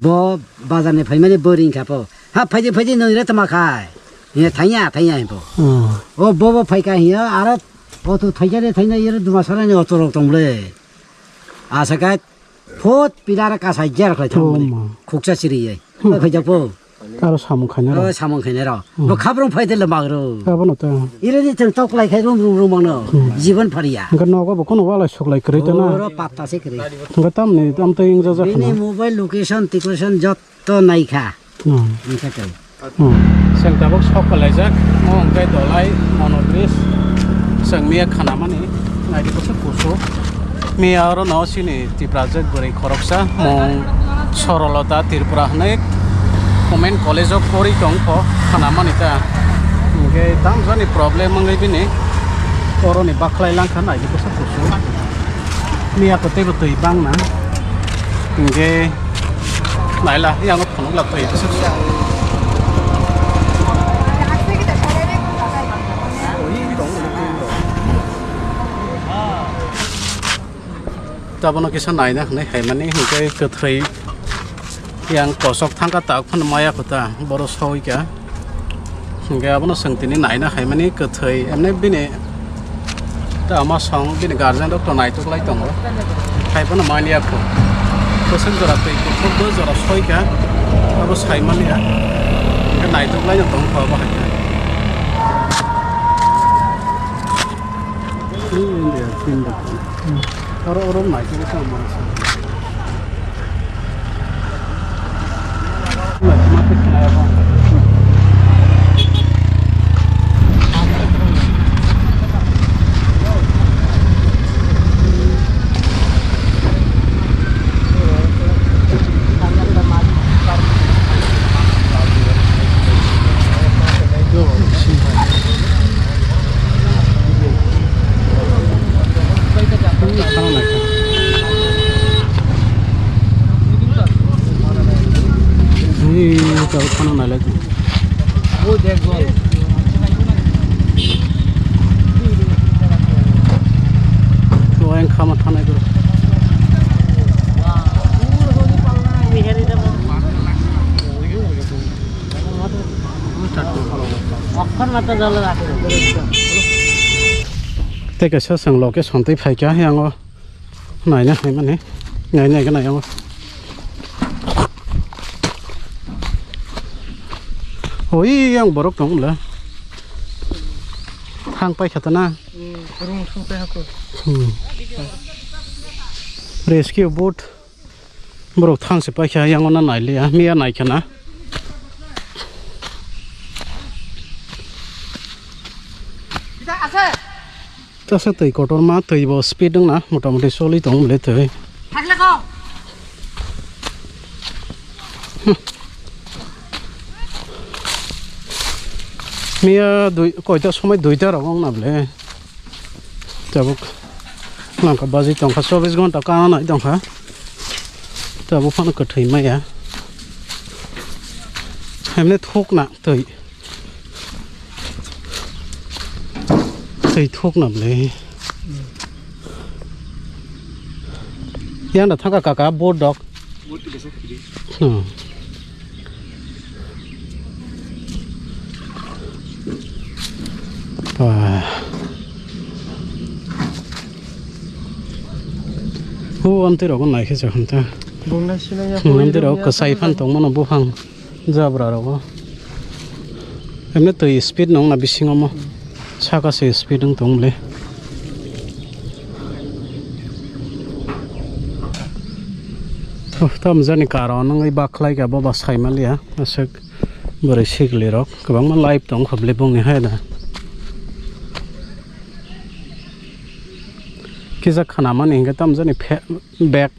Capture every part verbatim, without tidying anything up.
Bo bazar ni phaimani bo ring kha po. Ha phaidi phaidi nung re tama khai. Hiya thaiya thaiya hibo. Hmm. O bo bo phai kha hiya aro auto thaijani thaina yero duma sarani auto rok tong le. Asa kha phot pilar kasai jer khlai thang Oh, bole. Ma. Khuksa siri ye. Hmm. Bo phai jak po. Aro samung khainai rok. Oh, samung khainai rok. Hmm. Bo khabrong phai de le magro. Abono ta. Ire ni chwng tok lai khai rum rum rum mangno. Hmm. Jibon phariya. Hwnkhe nogo bo kono walai suklai kwrwi ta na. Oro patta se kwrwi. Hwnkhe tamni tam tei wngja jak Bini khna. Mobile location, tikocation jotto naikha. Hmm. Wngkha kwrwi. Hmm. Chwng tabuk sok kwlaijak, mo hwnkhe Dolai Mono Bridge. Chwng miya khanamani, naidi kosok kusu. Miya oro no chini Tiprajwk bwrwi khoroksa, mung Sorolota Tripura hwnwi Women College of pori tongkho, khanamani ta. Hwnkhe tamjani problem wngwi bini oroni bakhlai langkha, naidi kosok kusu. Miya kwtwi bo twi bangna. Hwnkhe naila, yango phunuk la twi. Tabono kisa naina hwnwi haimani, hwnkhe kwthwi yang kosok thangkha, tak phano maya kho ta, boro soi kha. Hwnkhe abono chwng tini naina haimani kwthwi, emne bini ta ama song bini guardian rok to naitok lai tongo. Hai phano manya kho. Bwswk jora twi kuthuk, bo jora soi kha, abo sai manya. Hwnkhe naitok lai no tong kho abo hai khe. Oro, oro naitok khe mansa. Hei, tau khana nailai. To ayang khama thanai bro. Tei kaisa chwng location twi phaikha, yango naina haimani, naina hainkhe naiyango. Oi, yang borok tong le. Thang paikha ta na. Hmm, rung thang paikha ko. Hmm. Rescue boat. Borok thang se paikha, yango na nailiya, miya naikha na. Tasa twi kotorma, twi bo speed wngna motamoti choli tong bwle twi. Miya dui, koita somoi duita rok wngna bwle. Tabuk nangkha baji tongkha, chobbish ghonta kana nai tongkha. Tabuk phano kwthwi maya. Hemne thokna twi. Twi thokna bwle. Yang da thangka kaka boat dok. Hmm. Ah. Hu amtwi rok naikhe se hwn ta. Bungna sinai ya. Hmm, amtwi rok kwchai phan tongmano buphang. Jabra rogo. Emne twi speed nong na bisingo mo. Saka se speed wng tong le. Oh, tam jani karon wngwi bakhlai ka bo ba sai maliya. Aswk bwrwi sikli rok kwbangma live tong kho bwlwi bongni hai da. Kisa khana mani hinkhe tam jani phe-, bag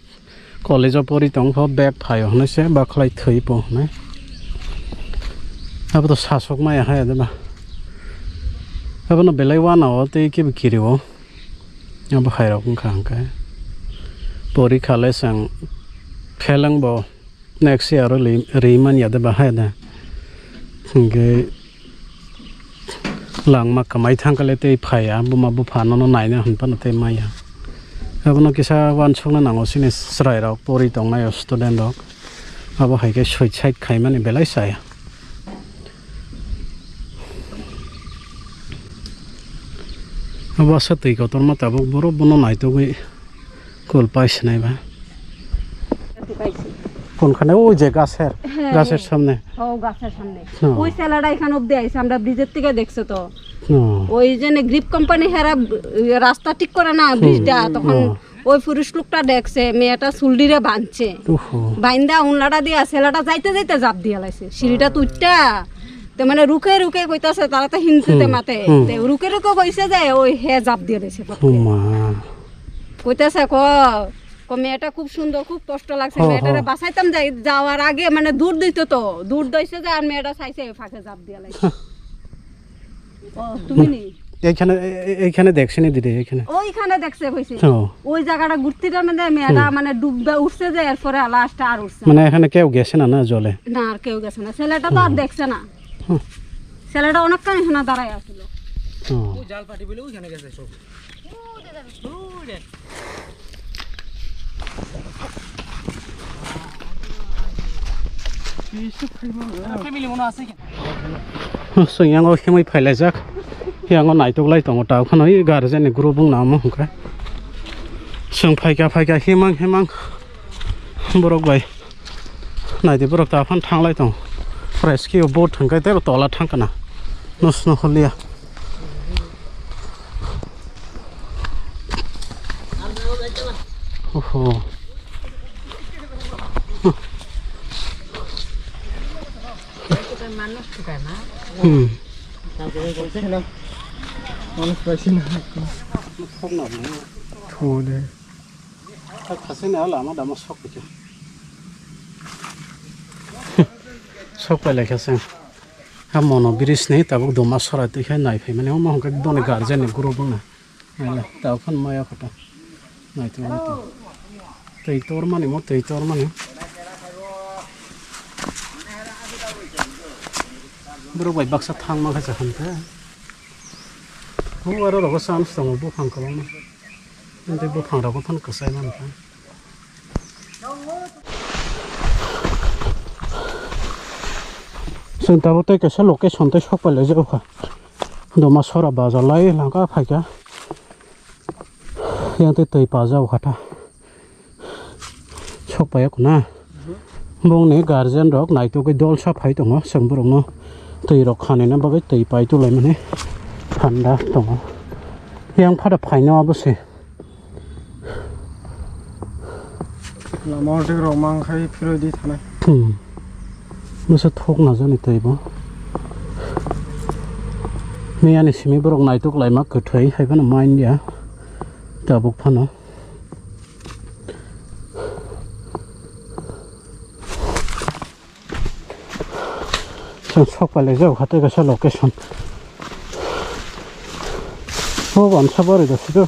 College o pori tong pho bag phaio hinwi se bakhlai thwi po hinwi. Abo to sasok maya hai de ba. Abo no belai wana o tei kibi kiri o. Abo hai rok wngkha hwnkhe. Porikha le chwng fail wng bo next year o li-, ri man ya de ba hai de. Hwnkhe Langma kwmai thangkha le tei phaiya, buma bupha nono naina hwn phano tei maya. Abono kisa uansukna nango chini chwrairok pori tongnai o student rok. Abo hai khe suicide khaimani belai chaya. Abo asa twi kotorma tabuk borok bono naitugwi kul pai sinai ba. Konkane o je gaser, heh, gaser samne. O gaser samne. Hmm. Oi selada ekhan obdi aise, amra bridge er theke dekhse to. Hmm. Oi je ne Grip company hera, eh, rasta thik kore na, hmm, bridge da, tokhon, hmm, oi purush lukta dekhse, meyata suldi re bandse. Oho. Bainda unlada dia selada jaite jaite jap dia laise. Sirita tuita. Te mane ruke ruke koitase, tara to hinte te, hmm, mate. Hmm. Te ruke ruke koise je oi he jap dia laise. Oma. Koitase ko, ko meyata khub sundor, khub kosto lagse, ho, meyata re ho, basaitam jai, jawar age mane dud dito to, dud doise je ar meyata saise phake jap dia laise. ও, তুমি নি? এইখানে, এ-, এ-, এইখানে দেখছে নি দিদি, এইখানে? ওইখানে দেখছে কইছে। ও। ওই জায়গাটা ঘুরতে যাওয়ার মধ্যে মেয়েটা, হুম, মানে ডুববে উঠছে যে এরপরে আর লাস্টে আর উঠছে না। মানে এখানে কেউ গেছে না, না জলে? না, আর কেউ গেছে না। ছেলেটা তো আর, হুম, দেখছে না। হুম। ছেলেটা অনেকক্ষণ এখানে দাঁড়ায় আছিল। ও। ও জাল পাটি বলে ওইখানে গেছে সব। Chwng yango himwi phailaijak, yango naituklai tongo, ta phano i guardian ni group wngna omo hwnkhe. Chwng phaikha phaikha himang himang borok bai. Naidi borok ta phano thanglai tongo. Rescue boat hwnkhe tei tola thangkana. Nusno holiya. Oho. Hmm. Thode. Khasini hala ama dama sok paikha. Sok pai laikha se. Ha mono bridge ni tabuk doma sora twi khai nai phai mani omo hwnkhe boni guardian ni group wngna. Nai le tabuk phano maya kho ta. Nai twi nai twi. Twi tor mani mo twi tor mani. Borok bai baksa thang ma kha sa khan khe. Hu aro rogo chance tongo buphang kwbangma. Tei buphang rogo phano kwchai mani kha. Chwng tabuk tei kaisa location tei sok pai laijak kha. Doma sora baja lai langka phaikha. Yang tei twi pajak kha ta. Sok pai ya khuna. Bongni guardian rok naitugwi dolsa phai tongo. Chwng borokno twi rok khanina bagwi twi pai tulaimani phanda tongo. Yang phada phaino abo se. Lama order rok mang khai phiroi di thanai. Hmm. Masa thok na jani tei bo. Miyani simi borok naituk laima kwthai hai phano ma India. Tabuk phano. Chwng sok pai laijak kha tei kaisa location. O bansa bari da sito.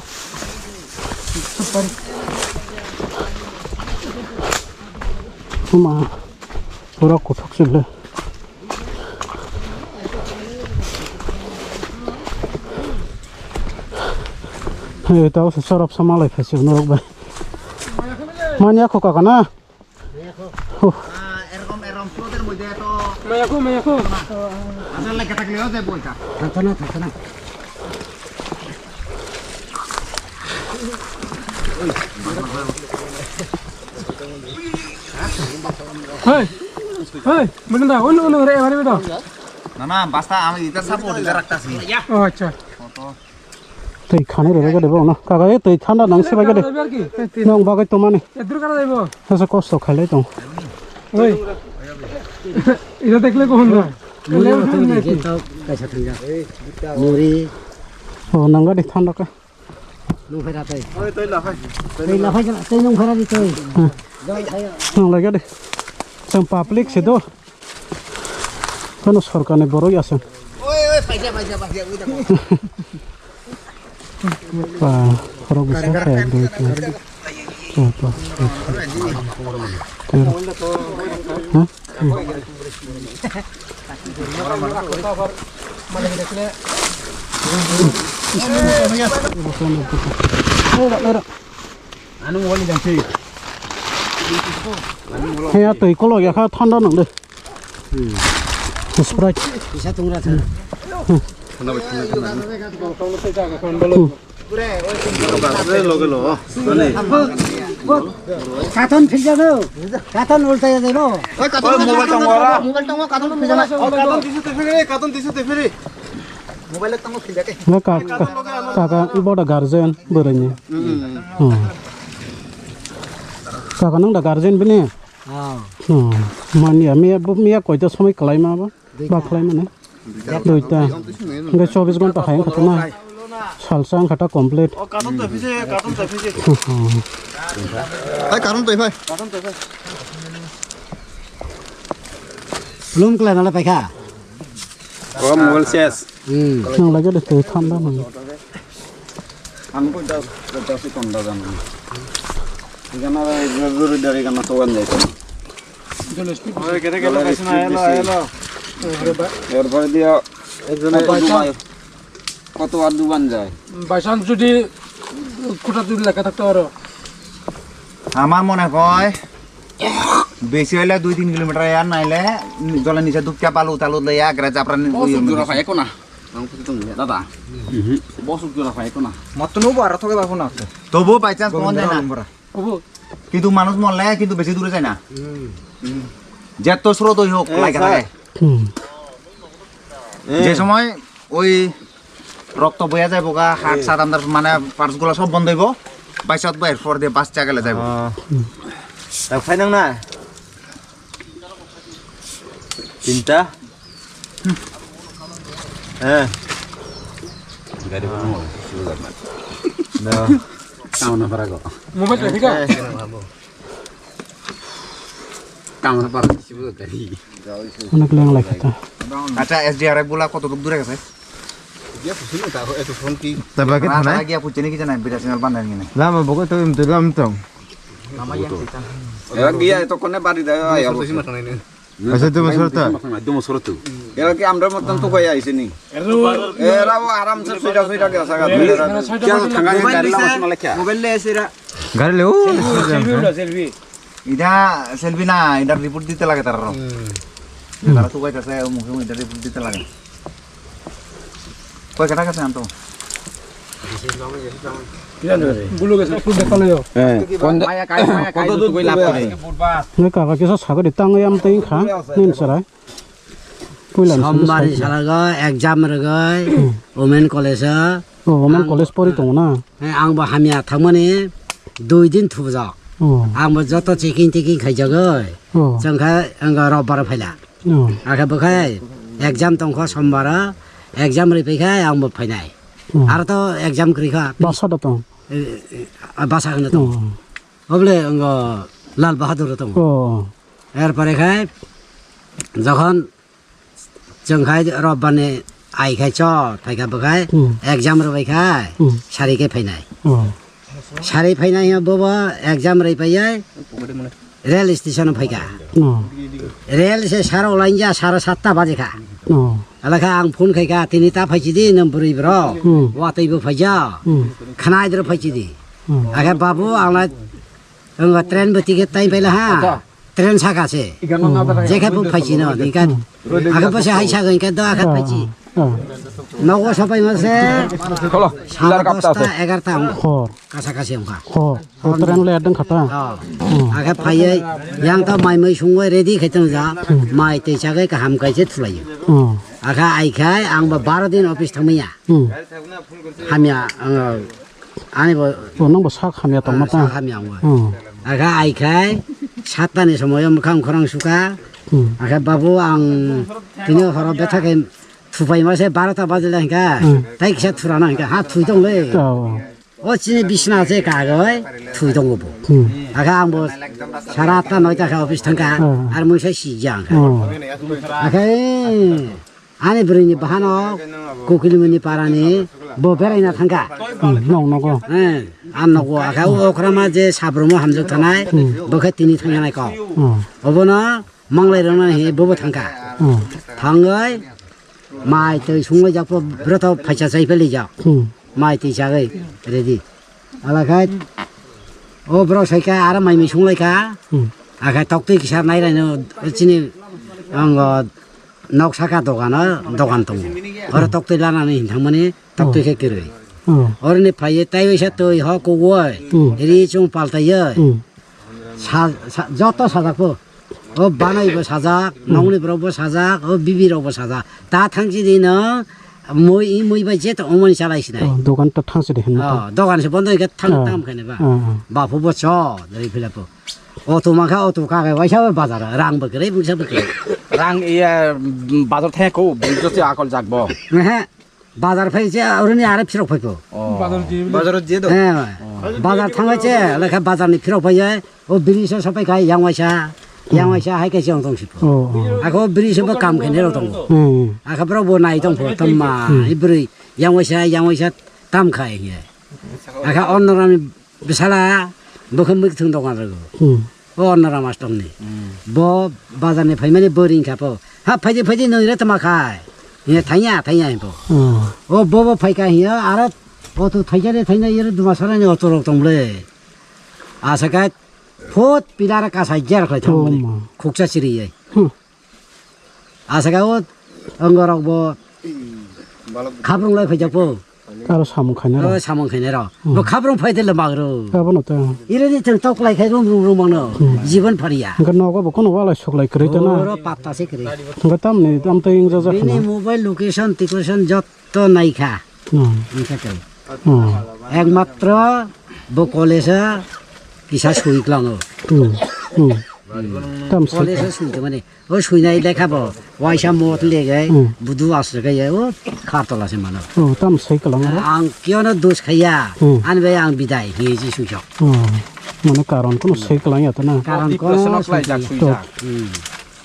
Uma pura kuthuk sile. Hey, tao se sorop sama lai phai se norok bai. Manya kho kaka na? Huh. Ah, এরকম, এরকম স্রোতের মধ্যে এত mayakho, mayakho. Asal লাগে থাকলেও যে বইটা। থাকতো না, থাকতো না। Hey, hey, bener dah, unu, unu, re, mari betul. না, না, বাস্তা আমি এটা সাপোর্ট, এটা রাখতাছি। ও আচ্ছা। কত? Twi khanai rwbaikha de bono. Kaka, e twi thanda nang se baikha de. Twi khanai rwbaikha de. Nwng bagwi tongmani. Edur kara jaibo. Sasa kosto khailai tong. Oi. Ira dekhle kohon na? Muni ortho ni je tau kaisa thangja. Muri. O, nangga de thanda ka. Nung phai ra tei. Oi, twi la phai. Twi la phai jana, tei nung phai ra di tei. Hmm. Jang phai. Nang lai ga de. Chwng public se do. Kono sorkarni borok ya chwng. Oi, oi, phaisa, phaisa, phaisa, ui da. Ba, khorok bisa kaya dua itu. Coba. Ter. Hah? Hmm. Anu wali dan sih. He ya twi kolok ya kha thanda nang de. Sprite. Kisa tungra thang. Loge lo. Mane. Katon phirjano. Katon ulta ya jebo. Oi, katon mobile tong ora. Mobile tong katon phirjano. Oh, katon tisu te phiri, katon tisu te phiri. Mobile tong phirjake. Lo ka, ka, kaka ibo da guardian boroni. Hmm. Kaka nang da guardian bini. Ah. Hmm. Mani ya, miya, miya koita somoi kalai ma ba? Ba kalai mane? Duita. Hingke chobbish ghonta hai wngkha tongma. Salsa wngkha ta complete. O, katon to phise, katon to phise. Hmm. Ai, katon to phai. Katon to phai. Lum kla nala paikha. O, mobile ses. Hmm. Nang lagi de twi thanda nang. Ang ko da, da si konda dan. Igana da guru dari kana to wan dai. Oi, kete kete kaisa na, elo, elo. Erpore dia, একজনে কত বার, কত বার দুবান যায়? By chance যদি খুঁটা যদি লেখা থাকতে পারো। আমার মনে হয় বেশি হইলে দুই তিন কিলোমিটার আর নাইলে জলের নিচে ডুবকে বালু টালু লইয়া আগ্রা জাফরান। Bosuk jora phai ko na. Ang ko tong ya, dada. Bosuk jora phai ko na. Matto no bara thoge ba ko na. তবু বাই চান্স কোন যায় না। Obo. কিন্তু মানুষ মরলে কিন্তু বেশি দূরে যায় না। যত স্রোতই হোক, এ, লাগে স্যার। থাকে। হুম। এ। যে সময় ওই রক্ত বইয়া যাইবো গা, হাত এ। সাত আন্দার মানে পার্টস গুলা সব বন্ধ হইবো, বাইশ হাত বাইর ফর দিয়ে বাস চাগালে যাইবো। আহ। হুম। তা খাই নাং না? তিনটা? হ্যাঁ। গাড়ি বানাবো, শুরু করবেন। না। কামনা করা গো। মোবাইল তো ঠিক আছে? কামনা পারা শুরু করি। অনেক লেং লাগে তো। আচ্ছা, এসডিআরএফ গুলা কতটুকু দূরে গেছে? গিয়া পুছিনি, তারপর এত ফোন কি? তারপর কি তারা থানায়? গিয়া পুছিনি কি জানাই, বিরাট সিংহ বান্ধব কিনে। লামা বকো তো, এমনি লাম তো। Era giya eto kone bari da ya. Acha, duma sorota. Duma sorota. Era ki amra moton to koi aise ni. Era o aram se soita soita gasa ga. Kya thanga gari lama sima lekya. Mobile le aise era. Gari le o. Selfie, selfie. Ida selfie na, ida report dite lage tararo. Tara to koi tase mukhe mukhe report dite lage. কয় টাকা আছে আনতো? Gulo gese, ekku dekha loyo. হ্যাঁ, কোন মায়া কাই, মায়া কাই, কত দূর কই লাভ করে? Nai kaka kisa sagadi tangwi am tei kha, nin sarai. Puila ni Sombar simi ni salago exam rwgwi Women College o. Oh, Women College pori tongo na? He, ang bo hamya thangmani dui din thubujak. Oh. Ang bo joto checking teking khaijagwi. Oh. Chwngkha ang robbar phaila. Oh. Akhe bwkhai exam tongkha sombar o, exam rwi phaikhai ang bo phainai. Oh. Aro to exam kwrwi kha. Basa da tong? Eh, eh, ah, basa hwnwi tong. Oh. Oble ang Lal Bahadur tong. Oh. Er pore khai jokhon chwng khai robbar ni ai khai chor phaikha bwkhai Hmm. exam rwbai khai Hmm. sari khe phainai. Oh. Sari phainai bobo exam rwi phaiya. Rail station o phaikha. Oh. Rail se saro lainja saro satta baje kha. Oh. Alakha ang phone khaikha, tini ta phaichidi nwng bwrwi bro. Hmm. Watwi bo phaija. Hmm. Khwnai dro phaichidi. Hmm. Akhe babu angla ang train bo ticket tai paila ha. Train saka se. Jekhe bo phaichino, nika. Akhe bo se hai sago, nika do akhe phaichi. Oh. Nogo sapai ma se. Kholo, sara lar kapta dosta, se. Egarta ang. Hor. Kasa kasi wngkha. Hor. Hor ni. Train le adang khata. Oh. Hmm. Akhe phaiye, yang to mai mui sungwi ready khai tong ja. Hmm. Mai tei chagwi kaham kaise thulaio. Hmm. Akhe ai khai ang bo baro din office thangmaya. Hmm. Hamya, ang, ani bo. Oh, nang bo sak hamya tong mata. Sak hamya ang bo. Hmm. Akhe ai khai satta ni somoyo mukhang khorang suka. Hmm. Akhe babu ang tini horo betha khe thupai ma se barota bajila hingka. Hmm. Tai kisa thurana hingka. Ha thui tong le. Oh. O chini bisna se kagoi thui tongo bo. Hmm. Akhe ang bo sara atta noita khe office thangkha, Hmm. ar mui se sijang kha. Hmm. Akhe ani bwrwi ni bahano Kokilmoni para ni bo beraina thangkha. Hmm, nong nogo. Eh, an nogo akhe o okrama je sabromo hamjak thanai, Hmm. bo khe tini thangya nai kok. Hmm. Obono manglai rwna hi bobo thangkha. Hmm. Thangoi mai twi sungwi jakpo broto phaisa chai pheli jak. Hmm. Mai twi chagwi ready. Alakhai O borok sai kha, aro mai mui sung lai kha. Hmm. Akhe toktwi kisa nai rai no chini ang nok saka dogan o, dogan tongo. Oro toktwi lanani hin thangmani toktwi khe kwrwi. Oh. Oroni phaiye tai waisa twi ho kuwoi. Hmm. Ri chung paltaiye. Hmm. Sa, sa, joto sajak po. O banai bo sajak, hmm, nongni borok bo sajak, o bibi rok bo sajak. Ta thangsi di no, mui, i mui bai je to omoni chalai sinai. Oh, dogan to thangsi di hinna to. Oh, dogan se bondo ke thang tam khaine ba. Oh, oh. Bapu bo cho, dari phila po. Auto mangkha, auto ka kai waisa bazar, rang bo kre, busa bo kre. Rang iya, bazar thai ko, bujo se akol jak bo. Ehe. Bazar phai se, oroni are phirok phai ko. Oh. Bazar je do. Eh, bazar thangwa se, lekha bazar ni phirok phai ye, o biri so sapai kai, yang waisa, yang waisa hai kai se ong tong sipo. Oh, oh. Ako biri so bo kam khaine ro tongo. Hmm. Aka bro bo nai tong pho, tamma, hmm, ibri, yang waisa, yang waisa tam khai ye. Aka onno rami Bisala, bo khe mwkhwtwng dogan rwgo. Hmm. O Onno Rama Stone ni. Hmm. Bo bazar ni phaimani bo ring kha po. Ha, phaidi, phaidi, nwi re tama khai. Ye, thangya, thangya, bo. Hmm. O, bo, bo phai kha hiya, aro auto thaijani, thaina, yero duma sarani auto rok tong le. Asa kha, phot pilar kasai jer khlai thang. Oh, ma. Khuksa siri ye. Hmm. Asaka o ongo rok bo khabrung lai phaijak po. Aro samung khainai rok. O samung khainai rok. Hmm. Bo khabrung phai tele magro. Abono ta. Ire ni chwng tok lai khai rum rum rum mangno. Hmm. Jibon phariya. Hwnkhe nogo bo kono walai sok lai kwrwi ta na. Oro patta se kwrwi. Hwnkhe tamni tam tei wngja jak. Bini khna. Mobile location, tikotion jotto naikha. Hmm. Wngkha tei. Hmm. Ekmatro bo college-o kisa sui klango. Hmm. Hmm. Tam sui. College-o sui tongmani. O suinai lekha bo waisa mot legai, hmm, budu aswk ya, o khartola se mano. Oh, tam sui klango. Ang kiono dos khaiya, hmm, ani bai ang bidai, hi ji suijak. Oh. Mane karon kono sui klang ya ta na. Karon kono depression-o sui klang ya. Suijak. Hmm.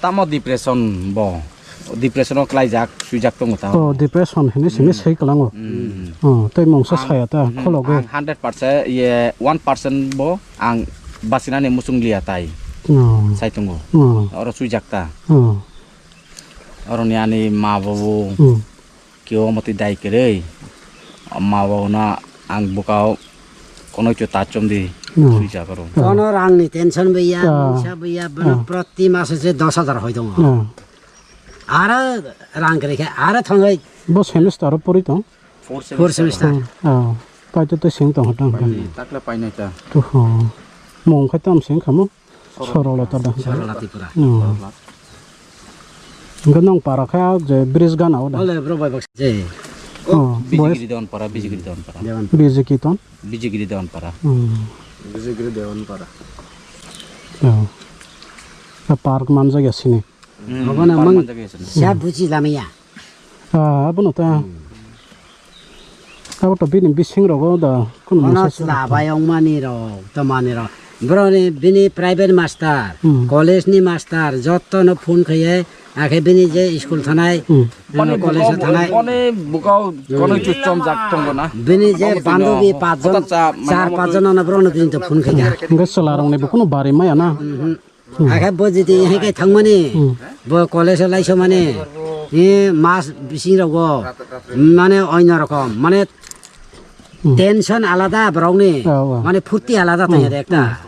Tamo depression bo? Depression-o klaijak, suijak tongo ta. Oh, depression hinwi simi, hmm, sui klango. Hmm. Oh, tei mungsa ang, saya ta, hmm, khologo. Ang hundred percent, ye, one percent bo ang basinani muchung liya tai. Oh. Sai tongo. Oh. Oro suijak ta. Oh. Oroni ani ma babu. Hmm. Kio mati dai kwrwi. Ma babu na ang bwkao kono kio ta chom di. Hmm. Suijak oro. Hmm. Kono rangni tension bo ya, ah, mungsa bo ya, bono, ah, proti maso se dos hajar hoi tongo. Ah. Aro rang kwrwi khe aro thangwi. Bo semester o pori tong? Four semester. Four semester. Hmm, ah. Paito to sing tong hotang. Paini, takle painai ta. To ho. Mung khai tam sing khamo? Sorolata da. Sorolata Tripura. Hmm. Hwnkhe nong para kha je bridge gana o da. Ole bro bai baksa je. Oh, bijigiri don para, bijigiri don para. Bijigiri ton? Bijigiri don para. Hmm. Bijigiri don para. Oh. Park manjak ya sini. Hmm, obono mang siya buji lamaya. Ah, abono ta. Hmm. Abo to bini bising rogo da, kono masa chwla bai ongmani rok, tomani rok. Boroni bini private master, hmm, college ni master, jotto no phone khaiye, akhe bini je school thanai, hmm, ano college thanai. Boni bukao kono chuchom jak tongo na. Bini je bandobi pachjon, char pachjon ano borok no bini to phone khaikha. Hwnkhe chwla rok ni bo kono bari maya na. Mhm. Hmm. Akhe bo jiti hai khe thangmani, hmm, bo college o laisomani, e mas bising rogo, mane oino rokom, mane, hmm, tension alada borokni, oh, oh, mane phurti alada tongya de ekta. Hmm.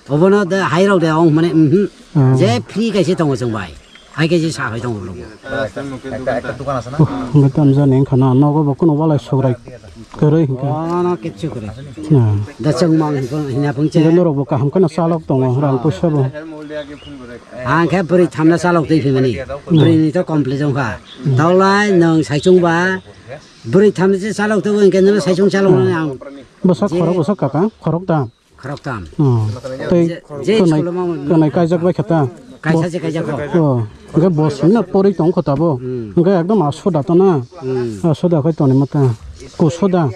Obono de hai rok de ong mane, mhm. Oh. Je free kaise tongo chwng bai. Hai kaise sa hai tongo borok. Hwnkhe tamjani wngkha na, nogo bo kuno walai sograi kwrwi hwnkhe. Ono kichu kwrwi. Na. Da chwng mang hina phung che. Hwnkhe norok bo kaham kheno chalok tongo, rang puisa bo. Ang khe bwrwi thamna chalok twi phimani. Hmm. Bwrwi ni to complete wngkha. Hmm. Tawlai nwng saichung ba bwrwi thamna se chalok twi hwnkhe nini saichung chalok nani ang. Bwsa khorok bwsa kaka, khorok da. Khoroktham. Oh. Tei je, je kanai, school-o ma kanai kaijak bai kha ta? Kaisa se kaijak kho. Oh. Hwnkhe bo sini na porwi tong kho ta bo. Hmm. Hwnkhe ekdom asoda to na. Hmm. Asoda khai toni mata. Kusoda.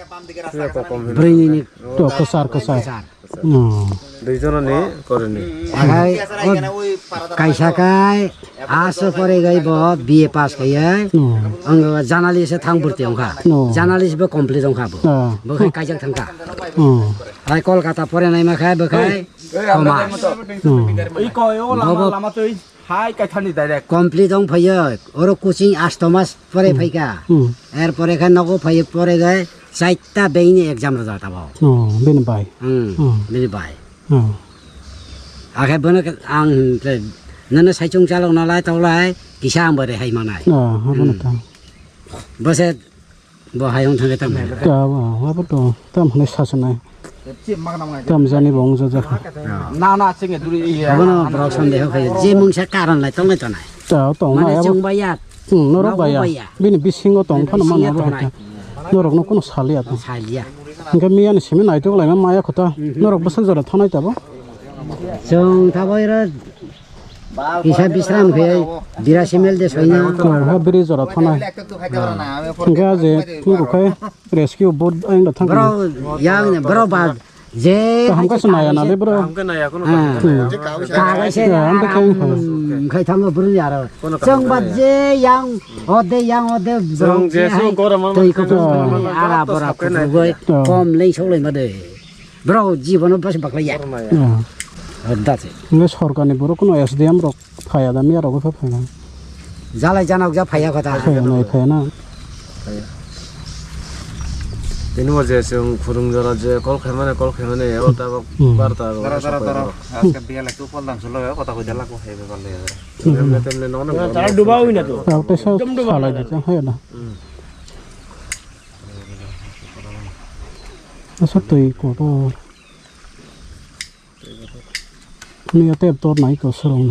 Bwrwini ni. To kwchar, kwchar. Kwchar. Oh. Dui jona ni koroni. Hai, o kaisa kai Aso pore gai bo B A pass khaiye. No. Ang journalist thang bwrti wngkha. No. Journalist bo complete wngkha bo. Ah. Bo khai kaijak thangkha. Oh. Hai Kolkata pore naima khai bo khai commerce. No. Iko yo lama, lama twi. Hai kaithani direct. Complete wng phaiyo. Oro coaching asto mas pore phaikha. Hmm. Er pore kha nogo phaiyo pore gai chaita bank ni exam rwjak ta bo. Oh, bini bai. Hmm. Hmm. Bini bai. Oh. Akhe bono khe ang hwnkhe nono saichung chalok nalai toklai kisa ang bo rehai manai. Oh, abono Hmm. ta. Bose bo hayung thangkhe tamo hwnwi. Ta bo, abo to tam hwnwi sasanai. Tam jani bo wngjakha. Na, na, sing duri iya. Abono borok sondeho khaio, je mungsa karon lai tonglai tonai. Ta tong Mane na abo. Chwng baiya. Hmm, norok Nogo baiya. Baiya. Bini bisingo tong Bini phano bisingo mano abo tonai. Hai. Norokno kuno saliya to. Saliya. Hingke miyani simi naitok laima maya kota. Mhm. Norok bwswk jora thanai tabo. Chwng tabo iro kisa bisram khe birasi mil de soina. Oh, ha biri jora thanai. Hingke aje tungkhe rescue boat ang da thang. Bro, yang ne, bro, ba, je Kaham khe se naya na le, bro. Kaham khe naya, kuno Ah. kaham khe naya. Hmm. Kagai se Ya, ang khe ang khe. Hmm, khai thango bro yaro. Kuno kaham Chwng khe ba naya. Je yang ode, yang ode, bro, Chwng je je su hai. Gorom Twi mang kutung khe kutung naya. Ara Joto bora sakhe kutung naya. Goi, Ya. Kom leng sok lai ma de. Bro, jibono bas baklai ya. Kutung naya. Ya. Oda se. Nge sorkar ni borok kuno S D M rok. Phaya da miya rok khe phai na. Jalai janok ja phaya kota. Phaya nai phaya na. Tini bo je chwng khurung jora je call khaimani, call khaimani, abo tabok Hmm. barta rok Dara, dara, sokpai dara. Rok. Aske biyale tu pol dam sulo, kota koi dalak bo hai bebal le. Hmm. Temne, temne, nono. Tara duba oi na to. Tara tesa Ekdom duba salai na. Di ta hai na. Hmm. Asa twi kotor. Miya tep tor nai ko sorong.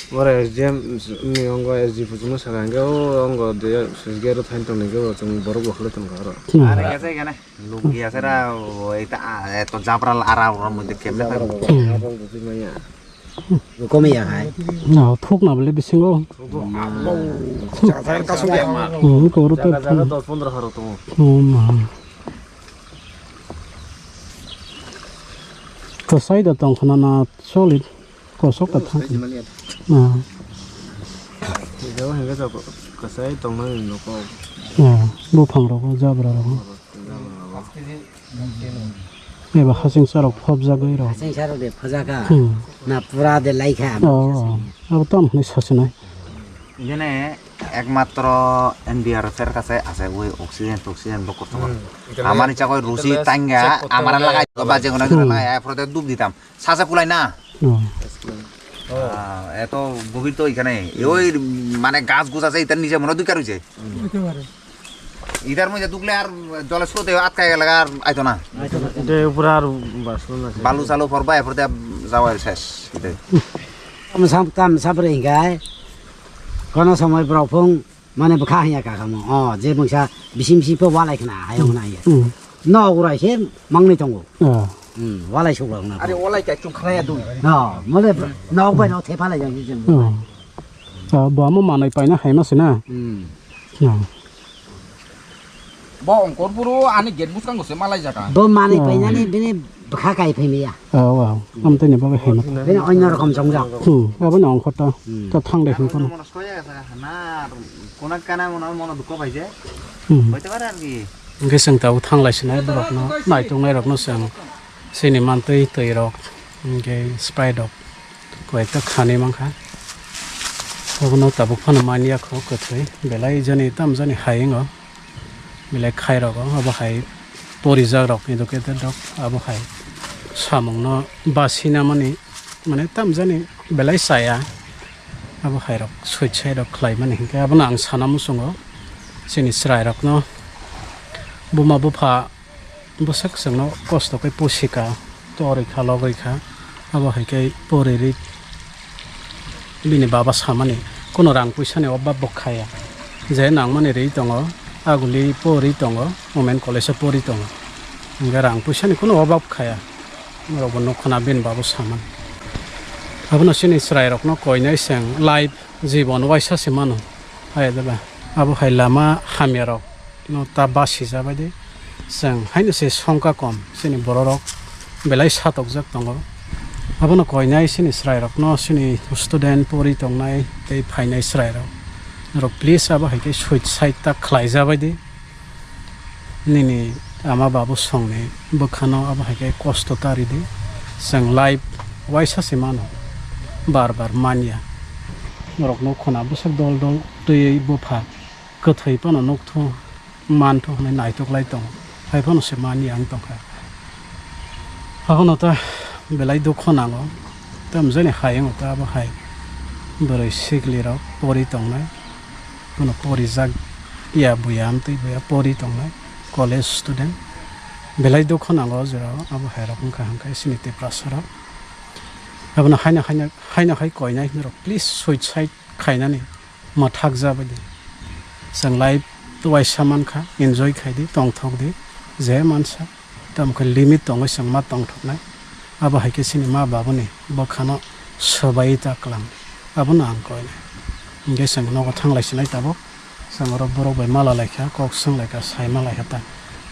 Ore S D M ni ongo S D P chuma saka hingke o ongo de switch gate o thain tong nai ke o chwng borok bo khwlai tong kha oro. Hmm. Are kese kene. Luk ya sera o eta a, eto jabra ara oro mo de kemne. Jabra bo. Hmm. Jabra bo maya. Komi ya hai. Na thuk na bele bisingo. Thuk bo. Jaga jaga kasu ya ma. Hmm, ko oro tep. Jaga jaga dos pondro haro tongo. Oh ma. Kwchai da tong khna na solid kosok ta thang. Ah. Jabo hingke to kwchai tong nani noko. Ah, buphang rogo jabra rogo. Eba hasing sarok phobjagwi rok. Hasing sarok de phobjagwi. Hmm. Na pura de laikha. Oh, oh. Abo tam hwnwi sasinai. Jene Ekmatro N D R F er kache achaiwi oxygen toxygen bo kosto koro. Hmm. Amani chakoi rusi tangya, amara lagai ba je kono lagai, aphrodite dub ditam. Sacha kulai na. Oh. Ah, eto gobir to ikhane. Oi mane gas gusa se itan nije mone dui kar hoise. Itar mujhe dukle ar jole srote atkai gele ar aito na. De upor ar baslo na. Balu salu porba aphrodite jawa ses. Tam sam tam sabre hingai. Kono somoi borok phung Mane bwkha hanya kakamo. O, je mungsa bisi bisi po walai khna, hayung na ya. Hmm. No urai se mangni tongo. Ah. Hmm, walai sukla na. Are walai kai chung khna ya dui. No, mole no bai no thepa lai jang jeng. Oh. Ah, bo amo manai paina hai ma sina. Hmm. No. Bo ongkor buru ani gate bwskango se malai jaka. Bo manai painani bini bwkha kai phai maya. Oh, wow. Am tini bo hai ma. Bini onyo rokom jongjak. Hmm, abo ni ongkor ta. Hmm. Ta thang de hin kono. Mono soya sa na kona kana mono mono dukko bai je. Hmm. Hoite pare ar ki. Hingke chwng tabuk thang lai sinai borokno, naituknai rokno chwng chini mantwi twi rok, hingke Sprite rok koi ekta khanwi mankha. Obono tabuk phano manya kho kwthwi, belai jani tam jani hai wngo, belai khai rogo, obo hai porijak rok educated rok, abo hai samungno basinamani. Mane tamjani belai chaya, abo hai rok suicide rok khlai mani hinkhe abono ang sana muchungo chini chwrai rokno buma bupha bwswk chwngno kosto khe pusika torwi kha logwi kha abo hai khe poriri bini baba samani kuno rang puisani obab bo khaya je nangmani ri tongo aguli pori tongo women college o pori tongo hinkhe rang puisani kuno obab khaya. Norokbo nukho na bini babu saman. Abono chini chwrairokno koinai chwng life jibon waisa se mano. Hai adala abo hai lama hamyarokno ta basijabaidi chwng haino se songkha kom chini bororok belai satokjak tongo. Abono koinai chini chwrairokno chini student pori tongnai tei phainai chwrairok norok please abo hai khe suicide ta khlaijabaidi. Nini ama babu songni bwkhano abo hai khe kosto ta ridi. Chwng life waisa se mano, bar bar manya. Norokno khuna bwswk dol dol twiwi bupha kwthwi phano nukthu manthu hwnwi naithok lai tongo. Hai phano se manya wng tongkha. Abono ta Belai dukho nango, tamjani hayung ta abo hai bwrwi sikli rok pori tongnai, bono porijak ya buya amtwi buya pori tongnai, college student. Belai dukho nango o jora o abo hai rok wngkha hwnkhe chini Tiprasa rok. Abono haino haino haino hai koinai hinwi rok please suicide khainani mwthak jabadi. Chwng life waisa mankha, enjoy khaidi, tongthokdi, je mansa. Tamo khe limit tongwi chwng ma tongthoknai. Abo hai khe chini ma babuni bwkhano swbaiwi ta kwlangdi. Abono ang koinai. Hwnkhe chwng nogo thanglai sinai tabuk. Chwng oro borok bai mala laikha, kok swng laikha, sai ma laikha ta.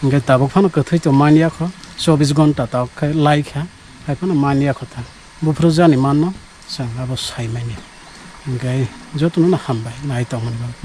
Hwnkhe tabuk phano kwthwi tong manya kho, chobbish ghonta tabuk khe laikha. Hai phano manya kho ta. Buphuru jani manno chwng abo sai manya. Hwnkhe jotono no hambai nai tongmani bagwi.